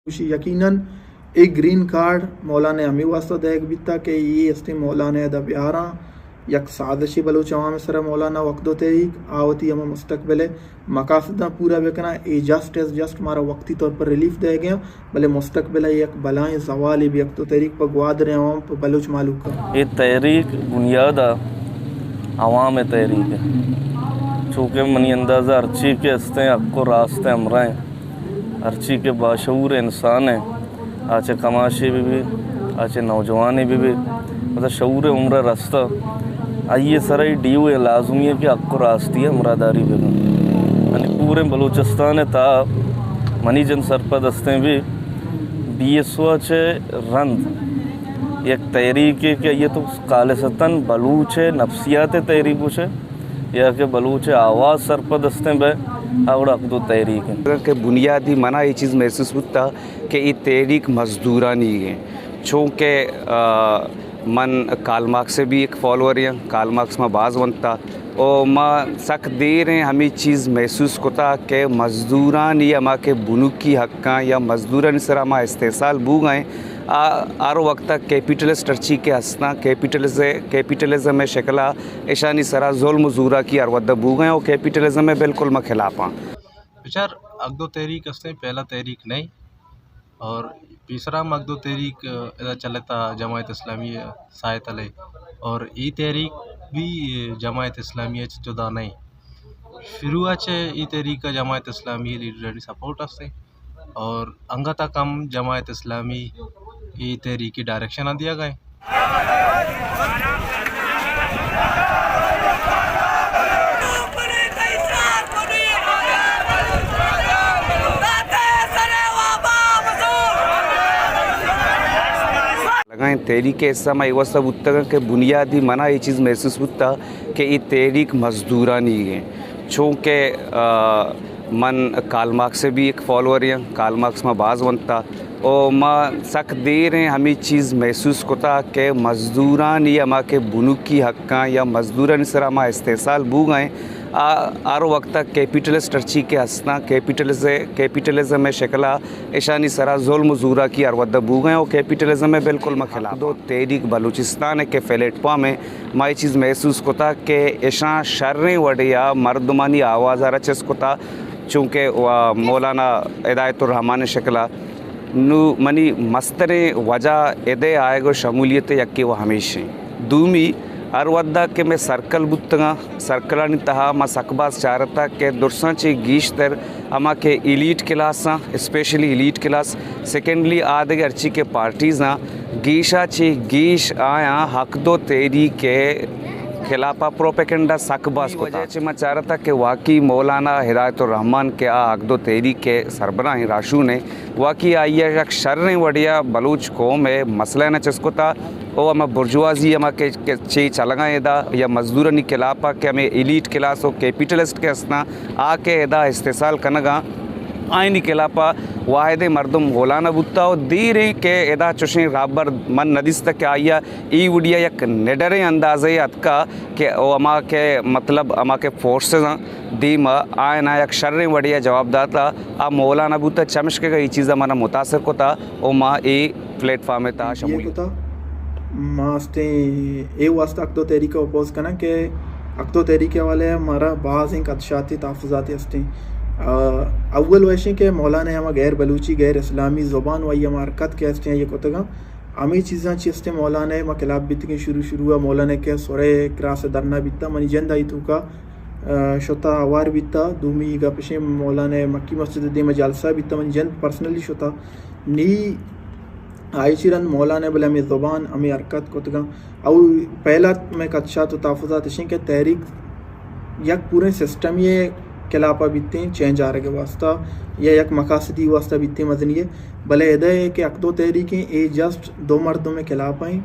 گوشی یقیناً اے green card مولانا ءَ ہمے واسطہ دئیگ بیتا کہ اے استیں مولانا ءَ ادا بیاراں، یک سازشے بلوچ عوام ءِ سرا مولانا ءُ اکدو تحریک آ وتی ہما مستقبل ءِ مقاصداں پورا بکناں۔ اے جسٹ از جسٹ مارا وقتی طور پر ریلیف دئیگ ءَ، بلے مستقبل ءَ یک بلائیں زوالے بی اکدو تحریک پہ گوادر ءِ عوام، پہ بلوچ مہلوک ءَ۔ اے تحریک بنیاد ءَ عوام ءِ تحریک ءِ، چونکہ منی اندازہ ہرچی کہ استیں حق ءُ راست ءِ ہمراہ ایں، ہرچی کہ باشعور انسان ایں، آ چہ کماشے بہ بی، آ چہ نوجوانے بہ بی، مطلب شعور ءِ عمر ءَ رستہ، آئی ءِ سرا اے ڈیو ءُ لازمی ایں کہ حق ءُ راستی ءِ ہمراہداری بہ بی۔ یعنی پوریں بلوچستان ءِ تہا منی جند سرپد استیں بی، بی ایس او ءَ چہ رند یک تحریکے کہ آئی ءَ تو خالصتاً بلوچ ءِ نفسیات ءِ تحریک گوش ئے، یا کہ بلوچ ءِ آواز سرپد استیں بہ، آ وڑا اکدو تحریک ایں۔ کہ بنیادی منا اے چیز محسوس بوتا کہ اے تحریک مزدورانی ایں، چونکہ، آ، من کارل مارکس ءِ بی یک فالوورے آں، کارل مارکس ما باز ونتا، او ما سک دیر ایں ہمے چیز محسوس کتا کہ مزدورانی ہما کہ بنکی حقاں یا مزدورانی سرا ما استحصال بوگ ءَ ایں، آ ہر وقت ءَ کیپیٹلسٹ ہرچی کہ ہستاں، کیپیٹلز-، کیپیٹلزم ءِ شکل ءَ اشانی سرا ظلم ءُ زوراکی ہر وھد ءَ بوگ ءَ ایں، او کیپیٹلزم ءِ بالکل ما خلاف آں۔ بچار، اکدو تحریک ہستیں، پہلا تحریک نہیں، اور پیسرا ہم اکدو تحریک، آ، ادا چلتا جماعت اسلامی ساہ تلے، اور اے تحریک بھی جماعت اسلامی چہ جدا نہیں۔ شروع چہ اے تحریک ءَ جماعت اسلامی لیڈرانی سپورٹ ہستیں۔ اور انگت ءَ کم جماعت اسلامی اے تحریک ءَ ڈائریکشن ءَ دیگ ءَ ایں۔ لگائیں تحریک ءِ حصہ ما اے واسطہ بوتگاں کہ بنیادی منا اے چیز محسوس بوتا کہ اے تحریک مزدورانی ایں، چونکہ، آ، من کارل مارکس ءِ بھی یک فالوورے آں، کارل مارکس ما باز ونتا، او ما سک دیر ایں ہمے چیز محسوس کتا کہ مزدورانی ہما کہ بنکی حقاں یا مزدورانی سرا ما استحصال بوگ ءَ ایں، آ ہر وقت ءَ کیپیٹلسٹ ہرچی کہ ہستاں، کیپیٹلز-، کیپیٹلزم ءِ شکل ءَ اشانی سرا ظلم ءُ زوراکی ہر وھد ءَ بوگ ءَ ایں، او کیپیٹلزم ءِ بالکل ما خلاف۔ اکدو تحریک بلوچستان ءِ کہ پلیٹ فارم ایں، ما اے چیز محسوس کتا کہ اشاں شریں وڑے ءَ مردمانی آواز ءَ را چست کتا، چونکہ وا مولانا ہدایت الرحمان ءِ شکل ءَ۔ نوں منی مستریں وجہ ادے آیگ ءِ شمولیت ءِ یکے وا ہمیش ایں۔ دومی، ہر وھد ءَ کہ مئے سرکل بوتگاں، سرکلانی تہا ما سک باز چارتا کہ درساں چہ گیشتر ہما کہ ایلیٹ کلاس آں، اسپیشلی ایلیٹ کلاس، سیکنڈلی آ دگہ ہرچی کہ پارٹیز آں، گیشا چہ گیش آیاں اکدو تحریک ءِ خلاف ءَ پروپیگنڈا سک باز کتا۔ وجہ چہ ما چارتا کہ واقعی مولانا ہدایت الرحمان کہ آ اکدو تحریک ءِ سربراہ ایں، راہشون ایں، واقعی آئی ءَ یک شریں وڑے ءَ بلوچ قوم ءِ مسئلہ ءَ چست کتا، او ہما برجوازی ہما کہ، کہ چے چلگاں ادا یا مزدورانی خلاف ءَ کہ ہمے ایلیٹ کلاس ءُ کیپیٹلسٹ کہ ہستاں، آ کہ ادا استحصال کنگاں، آئینی خلاف ءَ واحدیں مردم مولانا بوتا ءُ دیر ایں کہ ادا چوشیں رہبر من نہ دیستہ کہ آئی ءَ اے وڑیا یک نڈریں اندازے ءَ اتکا کہ او ہما کہ مطلب ہما کہ فورسز آں دیم ءَ آیاں یک شریں وڑے ءَ جواب داتا، آ مولانا بوتا، چمشکہ اے چیز ءَ منا متاثر کتا ءُ ما اے پلیٹ فارم ءِ تہا شمولیت کتا۔ ما استیں اے واسطہ اکدو تحریک ءَ اپوز کناں کہ اکدو تحریک ءِ حوالہ ءَ مارا بازیں خدشات ءُ تحفظات ہستیں۔ آ، اول وشیں کہ مولانا ءِ ہما غیر بلوچی، غیر اسلامی زبان ءُ آئی ہما حرکت کہ ہستیں آئی ءَ کتگاں، ہمے چیزاں چہ استیں مولانا ءِ ما خلاف بیتگیں۔ شروع شروع ءَ مولانا ءِ کہ سورہ کراس ءَ دھرنا بیتا، منی جند آئی توکا، آ، شتا، ہوار بیتا۔ دومی گپ اشیں مولانا ءِ مکی مسجد ءِ دیم ءَ جلسہ بیتا، منی جند پرسنلی شتا۔ نی آئی چی رند مولانا ءَ بلے ہمے زبان، ہمے حرکت کتگاں۔ او پہلا مئے خدشات ءُ تحفظات اشیں کہ تحریک یک پوریں سسٹمے ءِ خلاف ءَ بیتیں، چینج آرگ ءِ واسطہ یا یک مقاصدی واسطہ بیتیں مزنی ءَ، بلے ادا ءَ کہ اکدو تحریک ایں، اے جسٹ دو مردم ءِ خلاف ایں،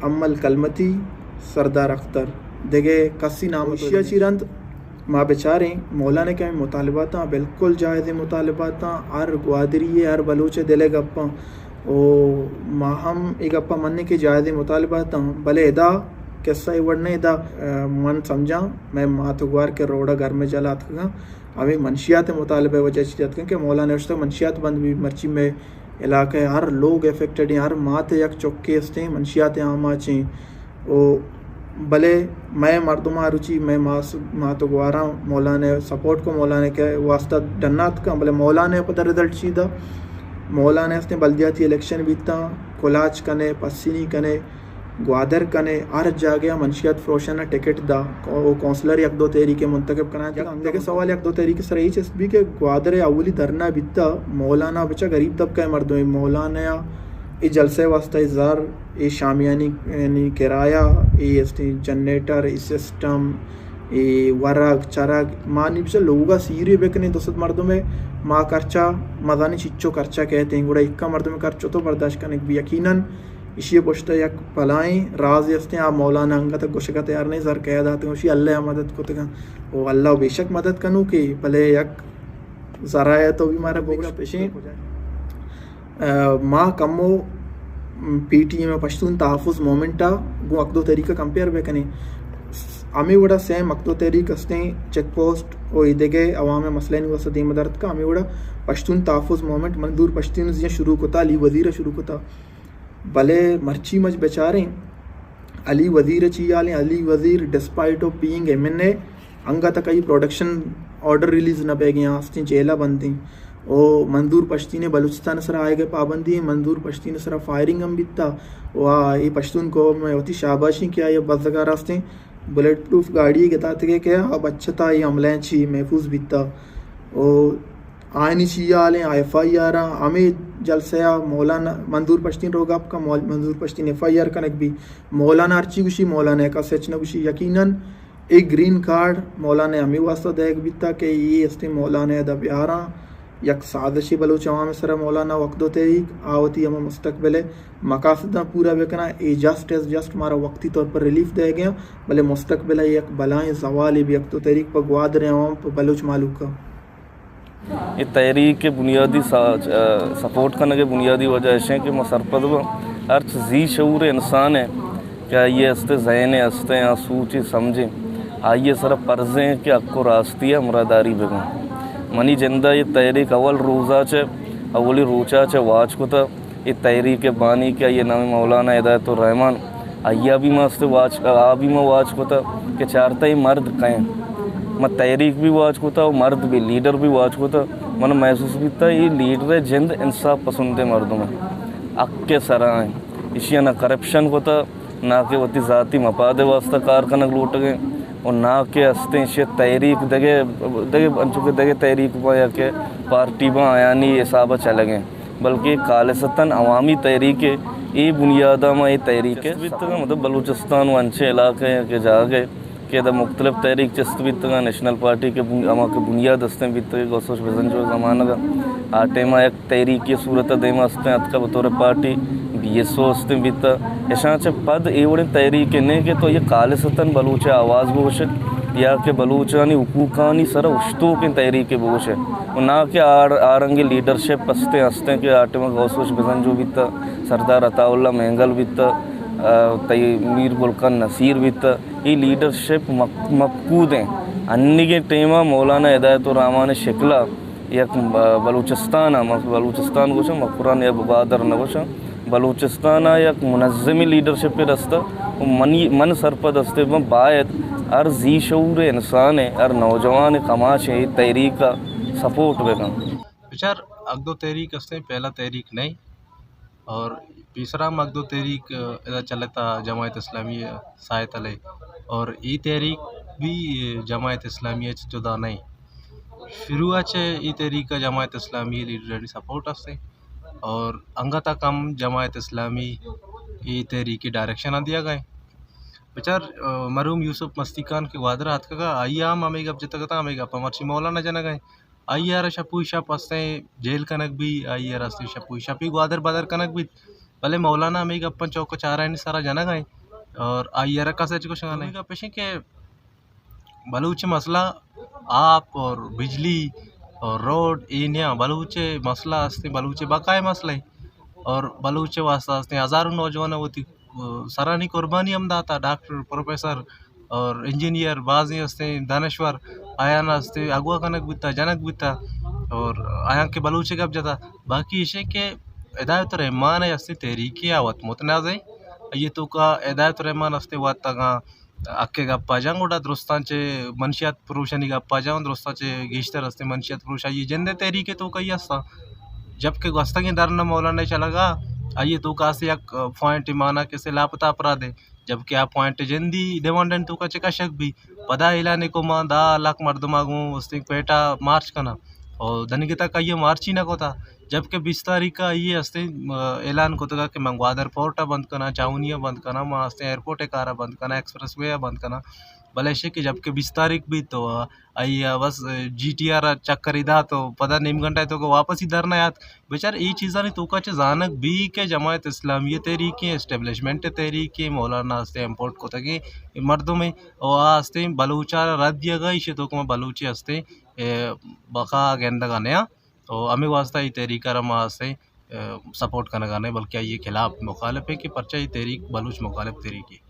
امل کلمتی، سردار اختر، دگہ کسی نام ایشی ءَ چی رند ما بچاریں، مولانا ءِ کہ ہمے مطالبات آں، بالکل جائزیں مطالبات آں، ہر گوادری ءِ، ہر بلوچ ءِ دل ءِ گپ آں۔ او ما ہم اے گپ ءَ منیں کہ جائزیں مطالبات آں، بلے ادا قصہ اے وڑ نہ ایں۔ ادا، آ، من سمجھاں، مئے مات ءُ گوار کہ روڈ ءَ گرم ءِ جہل ءَ اتکگاں، ہمے منشیات ءِ مطالبہ ءِ وجہ چہ اتکگاں کہ مولانا ءَ گوشتگ منشیات بند بی، مرچی مئے علاقہ ءِ ہر لوگ افیکٹڈ ایں، ہر مات ءِ یک چکے استیں منشیات ءِ آماچ ایں۔ او بلے مئے مردماں روچی مئے ماس-، مات ءُ گواراں مولانا ءِ سپورٹ کو، مولانا ءِ کہ واسطہ ڈنّ اتکاں، بلے مولانا ءِ پدا رزلٹ چی دا؟ مولانا استیں بلدیاتی الیکشن بیتاں، کلاچ کنے، پسنی کنے، گوادر کنے، ہر جاگہ ءَ منشیات فروشاں ٹکٹ دا، او کونسلر یک دو تحریک ءَ منتخب کناں۔ یک دگہ سوال یک دو تحریک ءِ سرا اے چست بی کہ گوادر ءَ اولی دھرنا بیتا، مولانا بچا غریب طبقہ ءِ مردم ایں، مولانا ءَ اے جلسہ ءِ واسطہ اے زر، اے شامیانی، یعنی کرایہ، اے استیں جنریٹر، اے سسٹم، اے ورگ، چرگ، ما نی بچا لوگ ءَ سیرے بکنیں دو سد مردم ءَ، ما خرچہ، ما زانیں چچو خرچہ کئیت ایں، گڑا اکا مردم ءِ خرچ تو برداشت کنگ بی۔ یقیناً ایشی ءِ پشت ءَ یک بلاہیں رازے استیں، آ مولانا انگت گوشگ ءَ تیار نہ ایں، زر کئے داتگ، گوشی اللہ ءَ مدد کتگ اَنت۔ او اللہ بے شک مدد کنوکے، بلے یک ذرائع تو بھی مارا بگوش پیشیں۔ آ، ما کمو پی ٹی ایم ءِ پشتون تحفظ موومنٹ ءَ گوں حق دو تحریک ءَ کمپیئر بکنیں۔ ہمے وڑا سیم حق دو تحریک استیں، چیک پوسٹ و اے دگہ عوام ءِ مسئلہانی واسطہ دیم ءَ در اتکا، ہمے وڑا پشتون تحفظ موومنٹ منظور پشتین زیاں شروع کتا، علی وزیر ءَ شروع کتا۔ بلے مرچی مچ بچاریں، علی وزیر ءِ چی حالیں؟ Ali Wazir despite of being M N A, انگت کئی پروڈکشن آرڈر ریلیز نہ بیگیں، آستیں جیل ءَ بندیں۔ او منظور پشتین ءِ بلوچستان ءِ سرا آیگ ءِ پابندی ایں، منظور پشتین ءِ سرا فائرنگ ہم بیتا۔ و آ اے پشتون قوم ءِ وتی شاباشی کہ آئی ءَ بزگ ءَ راستیں بلیٹ پروف گاڑی گتاتگے کہ آ بچتا اے حملہ ءَ چی محفوظ بیتا۔ او آیانی چی حالیں؟ ایف آئی آر آں، ہمے جلسہ ءَ مولانا منظور پشتین رو گپ کن، مول-، Manzoor Pashteen F I R کنگ بی، مولانا ہرچی گوشی، مولانا ءَ کس ہچ نہ گوشی۔ یقیناً اے گرین کارڈ مولانا ءَ ہمے واسطہ دئیگ بیتا کہ اے استیں مولانا ءَ ادا بیاراں، یک سازشے بلوچ عوام ءِ سرا مولانا وقت و تحریک آ وتی ہما مستقبل ءِ مقاصداں پورا بکناں۔ اے جسٹ از جسٹ مارا وقتی طور پر ریلیف دئیگ ءَ، بلے مستقبل ءَ یک بلاہیں زوالے بی وقت و تحریک پہ گوادر ءِ عوام، پہ بلوچ مہلوک ءَ۔ اے تحریک ءِ بنیادی سا-، سپورٹ کنگ ءِ بنیادی وجہ اش انت کہ ما سرپد باں ہرچ ذی شعور انسان ءَ کہ آئی ءِ است ذہن ءَ است، آ سوچے سمجھے، آئی ءِ سرا فرض انت کہ حق و راستی ءِ ہمراہداری بکن۔ منی جند ءَ اے تحریک اول روز ءَ چہ، اولی روچ ءَ چہ واچ کتہ۔ اے تحریک ءِ بانی کہ آئی ءِ نام مولانا ہدایت الرحمان، آئی ءَ بھی ما است واچ، آ بھی ما واچ کتہ کہ چارتہ اے مرد کئے انت۔ ما تحریک بھی واچ کتہ و مرد بھی، لیڈر بھی واچ کتہ۔ من محسوس بیتہ اے لیڈر ءِ جند انصاف پسند ءِ مردم ءِ حق ءِ سرا انت۔ ایشی ءَ نہ کرپشن کتہ، نہ کہ وتی ذاتی مفاد ءِ واسطہ کار کنگ لوٹگ انت و نہ کہ استیں ایشی ءِ تحریک دگہ، دگہ انچو کہ دگہ تحریک باں یا کہ پارٹی باں آیانی حساب ءَ چلگ انت۔ بلکہ خالصتاً عوامی تحریک ءِ، اے بنیاد ءَ ما اے تحریک ءِ چست بیتگ۔ مطلب بلوچستان و انچیں علاقہ ءَ کہ جاگہ کہ ادا مختلف تحریک چست بیتگ، نیشنل پارٹی کہ بن-، ہما کہ بنیاد استیں بیتگ غوث بخش بزنجو ءِ زمانگ ءَ، آ ٹائم ءَ یک تحریکی صورت ءَ دیم ءَ استیں، اتکا بطور پارٹی بی ایس او استیں بیتگ۔ اشاں چہ پد اے وڑیں تحریک نہ کہ تو یہ خالصتاً بلوچ ءِ آواز بگوش ئے یا کہ بلوچانی حقوقانی سر ءَ اوشتوکیں تحریک بگوش ئے۔ و نہ کہ آ، آ رنگیں لیڈرشپ استیں، استیں کہ آ ٹائم ءَ غوث بخش بزنجو بیتہ، سردار عطا اللہ مینگل بیتہ، آ، تئی میر گل خان نصیر بیتہ۔ اے لیڈرشپ مپ-، مپکود ایں۔ انیگیں ٹائم ءَ مولانا ہدایت الرحمان ءِ شکل ءَ یک، آ، بلوچستان ءَ، بلوچستان گوشاں، مکران یا گوادر نہ گوشاں، بلوچستان ءَ یک منظمیں لیڈرشپے رستہ و منی، من سرپد استیں، من باید ہر ذی شعور انسان ءَ، ہر نوجوان کماش ءَ اے تحریک ءَ سپورٹ بکن۔ بچار، حق دو تحریک استیں، پہلا تحریک نہیں۔ اور پیسرا حق دو تحریک، آ، ادا چلتا جماعت اسلامی ساہ تلے۔ اور اے تحریک بھی جماعت اسلامی چہ جدا نہیں۔ شروع چہ اے تحریک ءَ جماعت اسلامی لیڈرانی سپورٹ استیں۔ اور انگت کم جماعت اسلامی اے تحریک ءَ ڈائریکشن دیا گئے۔ بچار، آ، مرحوم یوسف مستی خان کہ گوادر ءَ اتکگا، آئی ءَ ہم ہمے گپ جتگ اتاں، ہمے گپ ءَ مرچی مولانا جنگ ءَ ایں۔ آئی ءَ را شپوئی شپ استیں جیل کنگ بی، آئی ءَ را استیں شپوئی شپی گوادر بدر کنگ بیت۔ بلے مولانا ہمے گپاں چوک ءُ چارانی سرا جنگ ءَ ایں اور آئی ءَ را کس ہچ گوشگ ءَ نہ ایں۔ گپ اش ایں کہ بلوچ مسئلہ آپ اور بجلی اور روڈ اے نیاں، بلوچ مسئلہ استیں، بلوچ بقائے مسئلہ ایں اور بلوچ واسطہ استیں۔ ہزاروں نوجوان وتی سرانی قربانی ہم داتا، ڈاکٹر، پروفیسر اور انجینئر بازیں ہستیں، دانشور، آیان ہستیں اغوا کنگ بیتا، جنگ بیتا اور آیان کہ بلوچ گپ جتا۔ باقی ایشیں کہ ہدایت الرحمان ءِ ہستیں تحریکے ءَ وت متنازع۔ آئی ءِ توکا ہدایت الرحمان ہستیں وت اگاں حق ءِ گپا جاں، گڑا درستاں چہ منشیات پروشانی گپا جاں، درستاں چہ گیشتر ہستیں منشیات پروش آئی ءِ جند ءِ تحریک ءِ توکا ہی ہستاں۔ جبکہ گوستگیں دھرنا مولانا ءِ چلگا آئی ءِ توکا ہستیں یک پوائنٹ مانا کسے لاپتہ اپرادے، جبکہ آ پوائنٹ جندی ڈیمانڈ ءِ توکا چہ کشگ بی۔ پدا اعلان کو ما دہ لاکھ مردم ءَ گوں ہستیں کوئٹہ مارچ کناں، اور دنیگہ تک آئی ءَ مارچ ہی نہ کتا۔ جبکہ بیست تاریخ ءَ آئی ءَ ہستیں، آ، اعلان کتگا کہ من گوادر پورٹ ءَ بند کناں، چاونی ءَ بند کناں، ما ہستیں ایئرپورٹ ءِ کار ءَ بند کناں، ایکسپریس وے ءَ بند کناں۔ بلے ایشی کہ جبکہ بیست تاریخ بیت تو آئی ءَ بس جی ٹی آر ءَ چکرے دات و پدا نیم گھنٹہ ءِ توکا واپس ہی دھرنا یات۔ بچار اے چیزانی توکا چہ زانگ بی کہ جماعت اسلامی ءِ تحریکیں، اسٹیبلشمنٹ ءِ تحریکیں، مولانا ہستیں امپورٹ کتگیں مردمے، و آ ہستیں بلوچ ءَ را رد دیگا، ایشی توکا ما بلوچے ہستیں، اے، بقا گندگا نیاں۔ و ہمے واسطہ اے تحریک ءَ را ما ہستیں، اے، سپورٹ کنگا نئیں، بلکہ آئی ءِ خلاف مخالف ایں کہ پرچہ اے تحریک بلوچ مخالف تحریکے۔